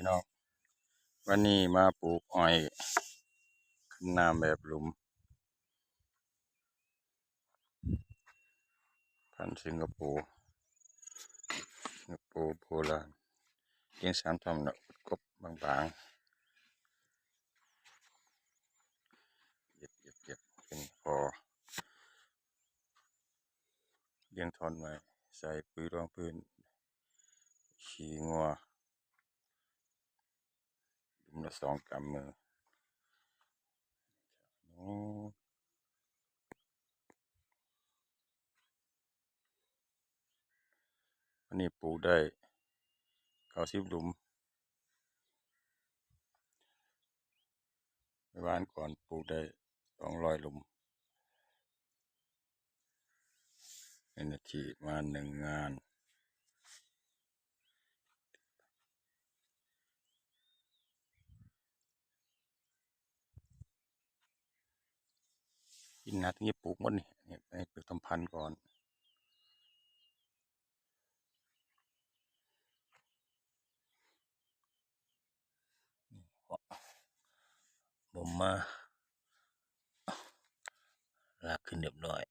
ເນາະ ວັນນີ້ມາປູກອ້ອຍຂຶ້ນນ້ຳແບບຫຼຸມ ພັນສິງກະໂປ ສິງກະໂປໂບລານ ກຽງສາມທ່ອນເນາະ ກົບບາງໆ ເກັບໆໆ ເປັນພໍ ລຽງທ່ອນໄວ້ ໃສ່ປຸ໋ຍຮອງພື້ນ ຂີ້ງົວ ຫຼຸມລະສອງກຳມື. ອັນນີ້ປູກໄດ້ເກົ້າສິບຫຼຸມ ວານກ່ອນປູກໄດ້ສອງຮ້ອຍຫຼຸມ ເປັນໜ້າທີ່ມາໜຶ່ງງານ ກິນນາ ເຮັດປູກໝົດນີ້ ເຮັດໃຫ້ເປັນທຳພັນກ່ອນ ບົ່ມມາ ລາກຂຶ້ນຮຽບຮ້ອຍ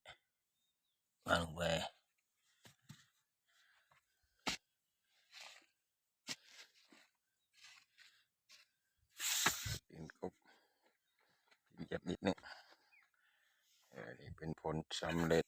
ວາງລົງໄປ ຕີນກົບ ຕີນຫຽບນິດໜຶ່ງ ເອີ ນີ້ເປັນຜົນສຳເລັດ